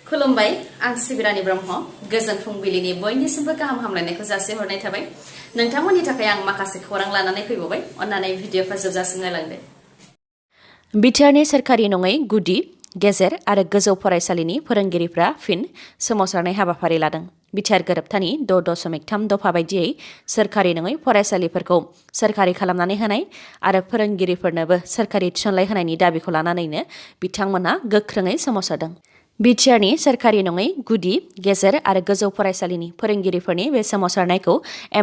खुलुमबाय आं सिबिरानि ब्रह्म गोजोन फुंबिलिनि बयनिसिमबो गाहाम हामलायनायखौ जासिहरनाय थाबाय नोंथांमोननि थाखाय आं माखासे खौरां लानानै फैबावबाय अन्नानै भिडिअखौ जोबजासिम नायलांदो बिटिआरनि सोरखारि नङै गुदि गेजेर आरो गोजौ फरायसालिनि फोरोंगिरिफ्रा फिन सोमावसारनाय हाबाफारि लादों बिटिआर गोरोबथानि 6.3 दफा बायदियै सोरखारि नङै फरायसालिफोरखौ सोरखारि खालामनानै होनाय आरो फोरोंगिरिफोरनोबो सोरखारि थिसनलाय होनायनि दाबिखौ लानानैनो बिथांमोनहा गोख्रोङै सोमावसारदों बिटिआरनि सोरखारि नङै गुदि गेजेर आरो गोजौ फरायसालिनि फोरोंगिरिफोरनि बे सोमावसारनायखौ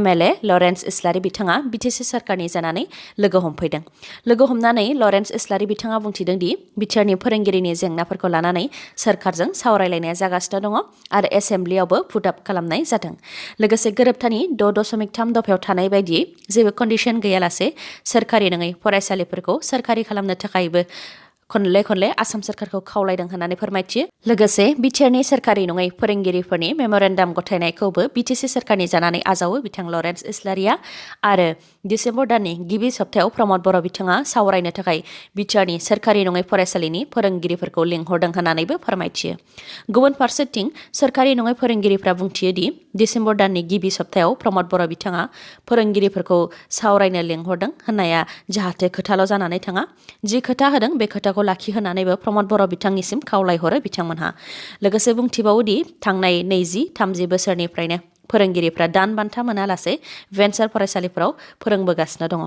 MLA लरेन्स इस्लारि बिथाङा बिटिसि सोरखारनि जानानै लोगो हमफैदों लोगो हमनानै लरेन्स इस्लारि बिथाङा बुंथिदों दि बिटिआरनि फोरोंगिरिनि जेंनाफोरखौ लानानै सोरखारजों सावरायलायनाया जागासिनो दङ आरो एसेम्ब्लियावबो पुटआप खालामनाय जादों लोगोसे गोरोबथानि 6.3 दफायाव थानाय बायदियै जेबो कन्डिशन गैयालासे सोरखारि नङै फरायसालिफोरखौ सोरखारि खालामनो थाखायबो खनले आसाम सोरखारखौ खावलायदों होननानै फोरमायथियो लोगोसे बिटिआरनि सोरखारि नङै फोरोंगिरिफोरनि मेमोरेन्डाम गथायनायखौबो बिटिसि सोरखारनि जानानै आजावो बिथां लरेन्स इस्लारिया आरो डिसेम्बर दाननि गिबि सप्तायाव प्रमद बर' बिथाङा सावरायनो थाखाय बिटिआरनि सोरखारि नङै फरायसालिनि फोरोंगिरिफोरखौ लिंहरदों होननानैबो फोरमायथियो गुबुन फारसेथिं सोरखारि नङै फोरोंगिरिफ्रा बुंथियो दि डिसेम्बर दाननि गिबि सप्तायाव प्रमद बर' बिथाङा फोरोंगिरिफोरखौ सावरायनो लिंहरदों होननाया जाहाथे खोथाल' जानानै थाङा जि खोथा होदों बे खोथाखौ लाखिहोनानैबो प्रमद बर' बिथांनिसिम खावलायहरो बिथांमोनहा लोगोसे बुंथिबावोदि थांनाय 20-30 बोसोरनिफ्रायनो फोरोंगिरिफ्रा दान बान्था मोनालासे भेन्सार फरायसालिफोराव फोरोंबोगासिनो दङ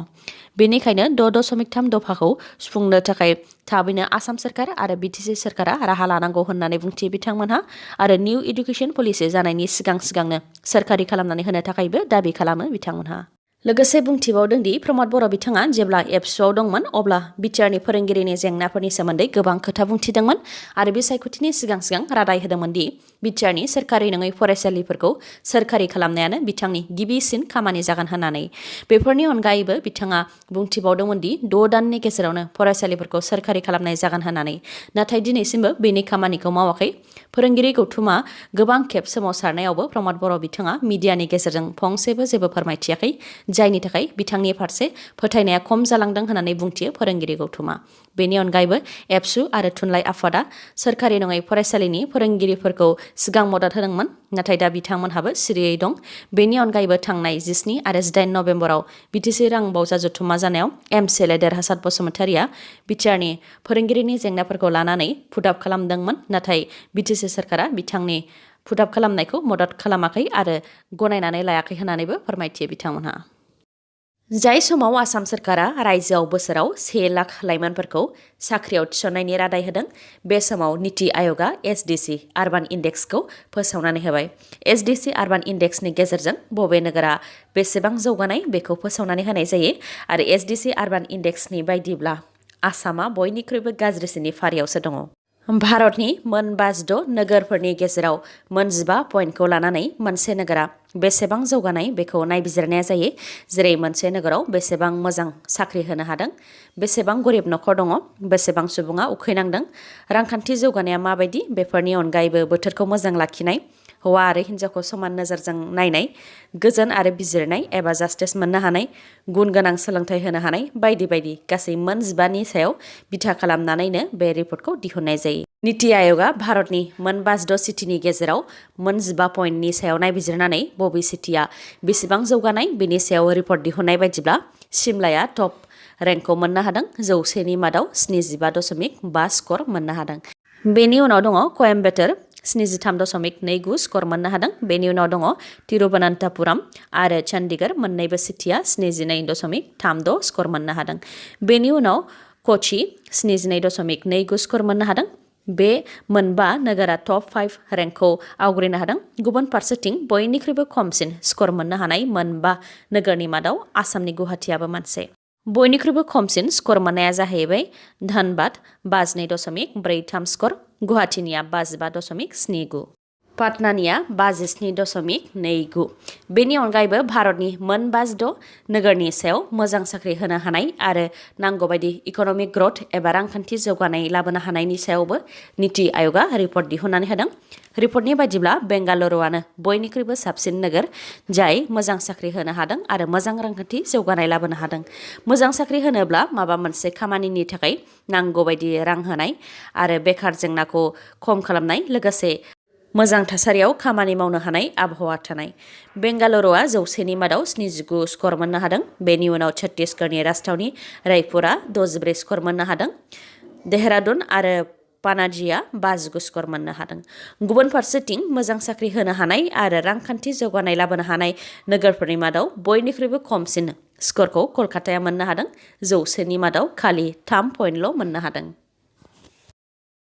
बेनिखायनो 6.3 दफाखौ सुफुंनो थाखाय थाबैनो आसाम सोरखार आरो बिटिसि सोरखारा राहा लानांगौ होननानै बुंथियो बिथांमोनहा आरो निउ इडुकेसन पलिसि जानायनि सिगांनो सोरखारि खालामनानै होनो थाखायबो दाबि खालामो बिथांमोनहा लोगोसे बुंथिबावदों दि प्रमद बर' बिथाङा जेब्ला एबसुआव दंमोन अब्ला बिटिआरनि फोरोंगिरिनि जेंनाफोरनि सोमोन्दै गोबां खोथा बुंथिदोंमोन आरो बे सायख'थिनि सिगां रादाय होदोंमोन दि बिटिआरनि सोरखारि नङै फरायसालिफोरखौ सोरखारि खालामनायानो बिथांनि गिबिसिन खामानि जागोन होननानै बेफोरनि अनगायैबो बिथाङा बुंथिबावदोंमोन दि 6 दाननि गेजेरावनो फरायसालिफोरखौ सोरखारि खालामनाय जागोन होननानै नाथाय दिनैसिमबो बेनि खामानिखौ मावाखै फोरोंगिरि गौथुमा गोबां खेब सोमावसारनायावबो प्रमद बर' बिथाङा मिडियानि गेजेरजों फंसेबो जेबो फोरमायथियाखै जायनि थाखाय बिथांनि फारसे फोथायनाया खम जालांदों होननानै बुंथियो फोरोंगिरि गौथुमा बेनि अनगायैबो एबसु आरो थुनलाइ आफादा सोरखारि नङै फरायसालिनि फोरोंगिरिफोरखौ सिगां मदद होदोंमोन नाथाय दा बिथांमोनहाबो सिरियै दं बेनि अनगायैबो थांनाय 17 आरो 18 नभेम्बराव बिटिसि रां बावजा जथुम्मा जानायाव MLA देरहासात बसुमतारिया बिटिआरनि फोरोंगिरिनि जेंनाफोरखौ लानानै पुटआप खालामदोंमोन नाथाय बिटिसि सोरखारा बिथांनि पुटआप खालामनायखौ मदद खालामाखै आरो गनायनानै लायाखै होननानैबो फोरमायथियो बिथांमोनहा जाय समाव आसाम सोरखारा रायजोआव बोसोराव 1 लाख लाइमोनफोरखौ साख्रियाव थिसननायनि रादाय होदों बे समाव नीति आय'गा SDC आर्बान इन्डेक्सखौ फोसावनानै होबाय SDC आर्बान इन्डेक्सनि गेजेरजों बबे नोगोरा बेसेबां जौगानाय बेखौ फोसावनानै होनाय जायो आरो SDC आर्बान इन्डेक्सनि बायदिब्ला आसामा बयनिख्रुइबो गाज्रिसिननि फारियावसो दङ भारतनि मोन 56 नोगोरफोरनि गेजेराव मोन 15 पइन्टखौ लानानै मोनसे नोगोरा बेसेबां जौगानाय बेखौ नायबिजिरनाया जायो जेरै मोनसे नोगोराव बेसेबां मोजां साख्रि होनो हादों बेसेबां गरिब नखर दङ बेसेबां सुबुङा उखैनांदों रांखान्थि जौगानाया माबायदि बेफोरनि अनगायैबो बोथोरखौ मोजां लाखिनाय हौवा आरो हिन्जावखौ समान नोजोरजों नायनाय गोजोन आरो बिजिरनाय एबा जास्टिस मोननो हानाय गुन गोनां सोलोंथाइ होनो हानाय बायदि बायदि गासै मोन 15नि सायाव बिथा खालामनानैनो बे रिपर्टखौ दिहुननाय जायो नीति आय'गा भारतनि मोन 56 सिटिनि गेजेराव मोन 15 पइन्टनि सायाव नायबिजिरनानै बबे सिटिया बेसेबां जौगानाय बेनि सायाव रिपर्ट दिहुननाय बायदिब्ला सिमलाया टप रेंकखौ मोननो हादों 100नि मादाव 75.5 स्कर मोननो हादों बेनि उनाव दङ कयम्बेटर 73.29 स्कर मोननो हादों बेनि उनाव दङ तिरुवनन्तपुरम आरो चंडीगढ़ मोन्नैबो सिटिया 72.36 स्कर मोननो हादों बेनि उनाव कोची 72.29 स्कर मोननो हादों बे मोनबा नोगोरा टप 5 रेंकखौ आवग्रिनो हादों गुबुन फारसेथिं बयनिख्रुइबो खमसिन स्कर मोननो हानाय मोनबा नोगोरनि मादाव आसामनि गुवाहाटीआबो मोनसे बयनिख्रुइबो खमसिन स्कर मोननाया जाहैबाय धनबाद 52.43 स्कर गुवाहाटीनिया 55.79 पाटनानिया 57.29। बेनि अनगायैबो भारतनि मोन 56 नोगोरनि सायाव मोजां साख्रि होनो हानाय आरो नांगौबायदि इक'नमिक ग्रथ एबा रांखान्थि जौगानाय लाबोनो हानायनि सायावबो नीति आय'गा रिपर्ट दिहुननानै होदों। रिपर्टनि बायदिब्ला बेंगालुरुआनो बयनिख्रुइबो साबसिन नोगोर जाय मोजां साख्रि होनो हादों आरो मोजां रांखान्थि जौगानाय लाबोनो हादों। मोजां साख्रि होनोब्ला माबा मोनसे खामानिनि थाखाय नांगौबायदि रां होनाय आरो बेकार जेंनाखौ खम खालामनाय लोगोसे मोजां थासारियाव खामानि मावनो हानाय आबहावा थानाय। बेंगालुरुआ 100नि मादाव 79 स्कर मोननो हादों। बेनि उनाव छत्तीसगढ़नि राजथावनि रायपुरा 64 स्कर मोननो हादों। देहरादुन आरो पानाजिया 59 स्कर मोननो हादों। गुबुन फारसेथिं मोजां साख्रि होनो हानाय आरो रांखान्थि जौगानाय लाबोनो हानाय नोगोरफोरनि मादाव बयनिख्रुइबो खमसिन स्करखौ कलकाताया मोननो हादों। 100नि मादाव खालि 3 पइन्टल' मोननो हादों।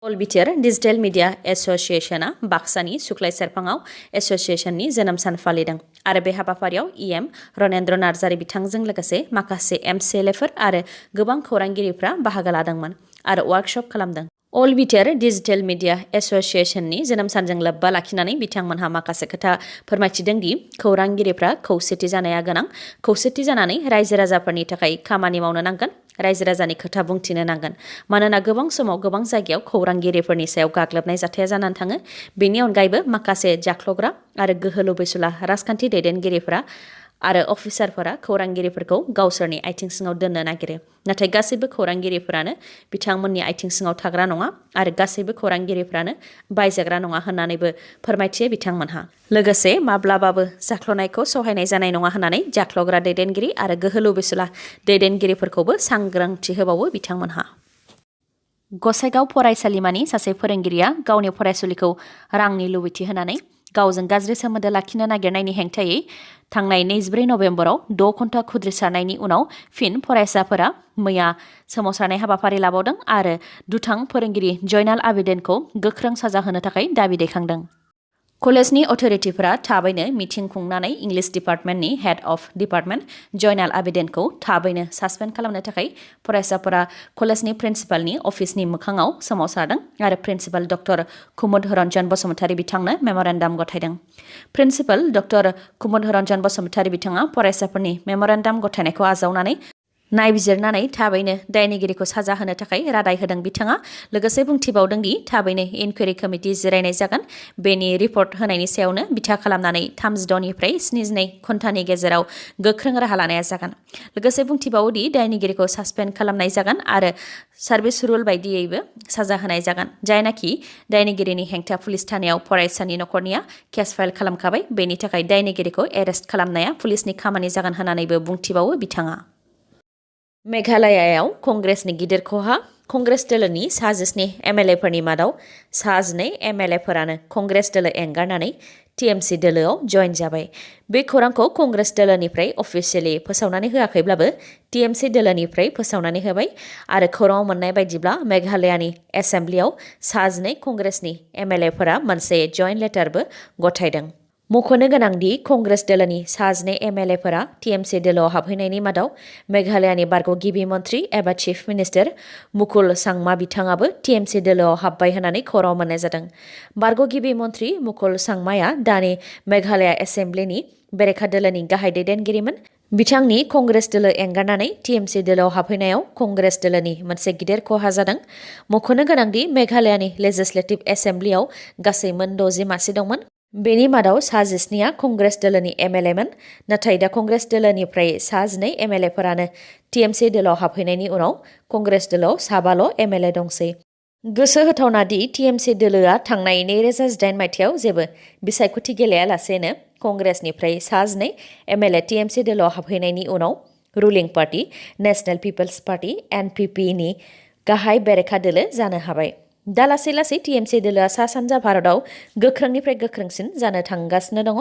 अल बिटिआर डिजिटेल मिडिया एस'सिएशना बाक्सानि सुख्लाय सेरफाङाव एस'सिएशननि जोनोम सान फालिदों आरो बे हाबाफारियाव इएम रनेन्द्र नार्जारि बिथांजों लोगोसे माखासे MCLAफोर आरो गोबां खौरांगिरिफ्रा बाहागो लादोंमोन आरो वार्कशप खालामदों। अल बिटिआर डिजिटेल मिडिया एस'सिएशननि जोनोम सानजों लोब्बा लाखिनानै बिथांमोनहा माखासे खोथा फोरमायथिदों दि खौरांगिरिफ्रा खौसेथि जानाया गोनां। खौसेथि जानानै रायजो राजाफोरनि थाखाय खामानि मावनो नांगोन। रायजो राजानि खोथा बुंथिनो नांगोन। मानोना गोबां समाव गोबां जायगायाव खौरांगिरिफोरनि सायाव गाग्लोबनाय जाथाया जानानै थाङो। बेनि अनगायैबो माखासे जाख्लग्रा आरो गोहो लुबैसुला राजखान्थि दैदेनगिरिफोरा आरो अफिसारफोरा खौरांगिरिफोरखौ गावसोरनि आथिं सिङाव दोननो नागिरो। नाथाय गासैबो खौरांगिरिफोरानो बिथांमोननि आथिं सिङाव थाग्रा नङा आरो गासैबो खौरांगिरिफोरानो बायजाग्रा नङा होननानैबो फोरमायथियो बिथांमोनहा। लोगोसे माब्लाबाबो जाख्लनायखौ सहायनाय जानाय नङा होननानै जाख्लग्रा दैदेनगिरि आरो गोहो लुबैसुला दैदेनगिरिफोरखौबो सांग्रांथि होबावो बिथांमोनहा। गसाइगाव फरायसालिमानि सासे फोरोंगिरिया गावनि फरायसुलिखौ रांनि लुबैथि होनानै गावजों गाज्रि सोमोन्दो लाखिनो नागिरनायनि हेंथायै थांनाय 24 नबेम्बराव 6 घन्टा खुद्रिसारनायनि उनाव फिन फरायसाफोरा मैया सोमावसारनाय हाबाफारि लाबावदों आरो दुथां फोरोंगिरि जयनाल आबिदिनखौ गोख्रों साजा होनो थाखाय दाबि दैखांदों। कलेजनि अथ'रिटिफोरा थाबैनो मिटिं खुंनानै English डिपार्टमेन्टनि head of department Jaynal आबिदिनखौ थाबैनो सासपेन्ड खालामनो थाखाय फरायसाफोरा कलेजनि प्रिन्सिपालनि अफिसनि मोखाङाव सोमावसारदों आरो प्रिन्सिपाल डक्टर कुमुद रन्जन बसुमतारी बिथांनो मेम'रेन्डाम गथायदों। प्रिन्सिपाल डक्टर कुमुद रन्जन बसुमतारी बिथाङा फरायसाफोरनि मेम'रेन्डाम गथायनायखौ आजावनानै नायबिजिरनानै थाबैनो दायनिगिरिखौ साजा होनो थाखाय रादाय होदों। बिथाङा लोगोसे बुंथिबावदों दि थाबैनो इनकुवेरि कमिटि जिरायनाय जागोन। बेनि रिपर्ट होनायनि सायावनो बिथा खालामनानै 36निफ्राय 72 घन्टानि गेजेराव गोख्रों राहा लानाया जागोन। लोगोसे बुंथिबावोदि दायनिगिरिखौ सासपेन्ड खालामनाय जागोन आरो सार्भिस रुल बायदियैबो साजा होनाय जागोन। जायनाखि दायनिगिरिनि हेंथा पुलिस थानायाव फरायसानि नखरनिया केस फाइल खालामखाबाय। बेनि थाखाय दायनिगिरिखौ एरेस्ट खालामनाया पुलिसनि खामानि जागोन होननानैबो बुंथिबावो बिथाङा। मेघालयायाव कंग्रेसनि गिदिर खहा। कंग्रेस दोलोनि 62 MLAफोरनि मादाव 12 MLAफोरानो कंग्रेस दोलो एंगारनानै TMC दोलोआव जइन जाबाय। बे खौरांखौ कंग्रेस दोलोनिफ्राय अफिसियेलि फोसावनानै होआखैब्लाबो TMC दोलोनिफ्राय फोसावनानै होबाय आरो खौराङाव मोननाय बायदिब्ला मेघालयानि एसेम्ब्लियाव 12 कंग्रेसनि MLAफोरा मोनसे जइन लेटारबो गथायदों। मख'नो गोनांदि कंग्रेस दोलोनि 12 MLAफोरा TMC दोलोआव हाबहैनायनि मादाव मेघालयानि बारग' गिबि मन्थ्रि एबा चिफ मिनिस्टार मुकुल सांमा बिथाङाबो TMC दोलोआव हाबबाय होननानै खौरां मोननाय जादों। बारग' गिबि मन्थ्रि मुकुल सांमाया दानि मेघालया एसेम्ब्लिनि बेरेखा दोलोनि गाहाय दैदेनगिरिमोन। बिथांनि कंग्रेस दोलो एंगारनानै TMC दोलोआव हाबहैनायाव कंग्रेस दोलोनि मोनसे गिदिर खहा जादों। मख'नो गोनांदि मेघालयानि लेजिस्लेटिभ एसेम्ब्लियाव गासै मोन 60 मासि दंमोन। बेनि मादाव 19आ कंग्रेस दोलोनि MLAमोन। नाथाय दा कंग्रेस दोलोनिफ्राय 12 MLAफोरानो TMC दोलोआव हाबहैनायनि उनाव कंग्रेस दोलोआव 7ल' MLA दंसै। गोसो होथावना दि TMC दोलोआ थांनाय 2018 मायथाइयाव जेबो बिसायख'थि गेलेयालासेनो कंग्रेसनिफ्राय 12 MLA TMC दोलोआव हाबहैनायनि उनाव ruling party national people's party NPPनि गाहाय बेरेखा दोलो जानो हाबाय। दा लासै लासै TMC दोलोआ सा सानजा भारतआव गोख्रोंनिफ्राय गोख्रोंसिन जानो थांगासिनो दङ।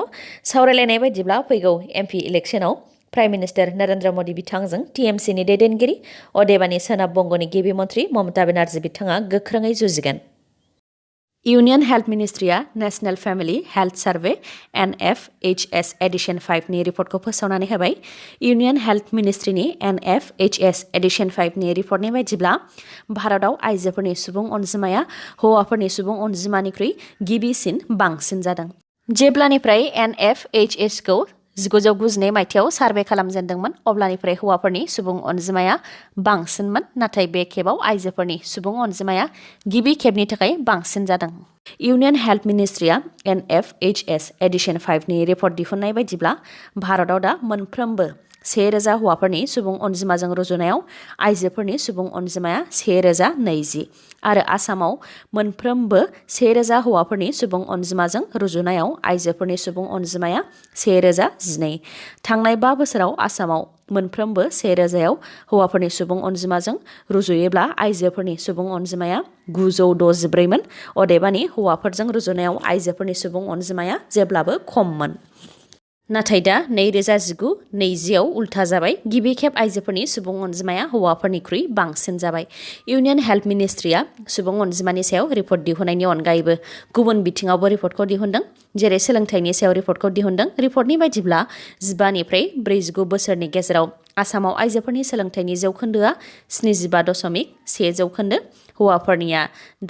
सावरायलायनाय बायदिब्ला फैगौ MP इलेक्शनाव prime minister Narendra Modi बिथांजों TMCनि दैदेनगिरि अदेबानि सोनाब बंग'नि गिबि मन्थ्रि ममता बेनार्जी बिथाङा गोख्रोङै जुजिगोन। इउनियन हेल्थ मिनिस्ट्रिया national family health survey NFHS edition 5 नि रिपर्टखौ फोसावनानै होबाय। इउनियन हेल्थ मिनिस्ट्रिनि NFHS एडिशन 5 नि रिपर्टनि बायदिब्ला भारताव आइजोफोरनि सुबुं अनजिमाया हौवाफोरनि सुबुं अनजिमानिख्रुइ गिबिसिन बांसिन जादों। जेब्लानिफ्राय NFHS खौ 1992 मायथाइयाव सार्भे खालामजेनदोंमोन अब्लानिफ्राय हौवाफोरनि सुबुं अनजिमाया बांसिनमोन, नाथाय बे खेबाव आइजोफोरनि सुबुं अनजिमाया गिबि खेबनि थाखाय बांसिन जादों। इउनियन हेल्थ मिनिस्ट्रिया NFHS एडिशन 5 नि रिपर्ट दिहुननाय बायदिब्ला भारताव दा मोनफ्रोमबो 1000 हौवाफोरनि सुबुं अनजिमाजों रुजुनायाव आइजोफोरनि सुबुं अनजिमाया 1020 आरो आसामाव मोनफ्रोमबो 1000 हौवाफोरनि सुबुं अनजिमाजों रुजुनायाव आइजोफोरनि सुबुं अनजिमाया 1012। थांनाय 5 बोसोराव आसामाव मोनफ्रोमबो 1000आव हौवाफोरनि सुबुं अनजिमाजों रुजुयोब्ला आइजोफोरनि सुबुं अनजिमाया 964 मोन। अदेबानि हौवाफोरजों रुजुनायाव आइजोफोरनि सुबुं अनजिमाया जेब्लाबो खममोन। नाथाय दा 2019-20आव उल्था जाबाय। गिबि खेब आइजोफोरनि सुबुं अनजिमाया हौवाफोरनिख्रुइ बांसिन जाबाय। इउनियन हेल्थ मिनिस्ट्रिया सुबुं अनजिमानि सायाव रिपर्ट दिहुननायनि अनगायैबो गुबुन बिथिङावबो रिपर्टखौ दिहुनदों, जेरै सोलोंथाइनि सायाव रिपर्टखौ दिहुनदों। रिपर्टनि बायदिब्ला 15 निफ्राय 49 बोसोरनि गेजेराव आसामाव आइजोफोरनि सोलोंथाइनि जौखोन्दोआ 75.1 जौखोन्दो, हौवाफोरनिया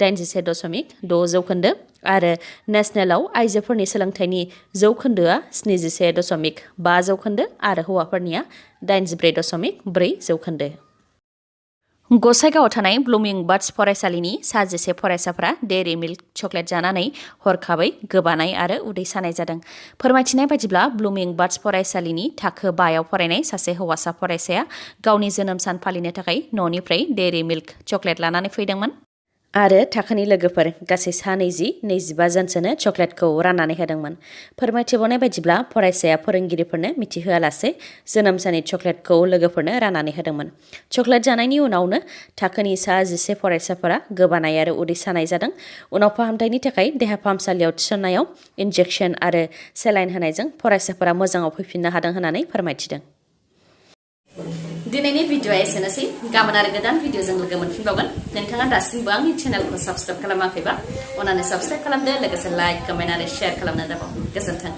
87.6 जौखोन्दो आरो नेशनेलाव आइजोफोरनि सोलोंथाइनि जौखोन्दोआ 71.5 जौखोन्दो आरो हौवाफोरनिया 84.4 जौखोन्दो। गसाइगावआव थानाय ब्लुमिं बार्ड्स फरायसालिनि 11 फरायसाफोरा डेयरी मिल्क चकलेट जानानै हरखाबै गोबानाय आरो उदै सानाय जादों। फोरमायथिनाय बायदिब्ला ब्लुमिं बार्ड्स फरायसालिनि थाखो 5आव फरायनाय सासे हौवासा फरायसाया गावनि जोनोम सान फालिनो थाखाय न'निफ्राय डेयरी मिल्क चकलेट लानानै फैदोंमोन आरो थाखोनि लोगोफोर गासै 25 जनसोनो चकलेटखौ राननानै होदोंमोन। फोरमायथिबावनाय बायदिब्ला फरायसाया फोरोंगिरिफोरनो मिथिहोआलासे जोनोम साननि चकलेटखौ लोगोफोरनो राननानै होदोंमोन। चकलेट जानायनि उनावनो थाखोनि 11 फरायसाफोरा गोबानाय आरो उदै सानाय जादों। उनाव फाहामथायनि थाखाय देहा फाहामसालियाव थिसननायाव इन्जेक्सन आरो सेलाइन होनायजों फरायसाफोरा मोजाङाव फैफिननो हादों होननानै फोरमायथिदों। दिनैनि भिडिअआ एसेनोसै। गाबोन आरो गोदान भिडिअजों लोगो मोनफिनबावगोन। नोंथाङा दासिमबो आंनि चेनेलखौ साबस्क्राइब खालामाखैबा अन्नानै साबस्क्राइब खालामदो, लोगोसे लाइक, कमेन्ट आरो शेयार खालामनो दाबाव। गोजोन्थों।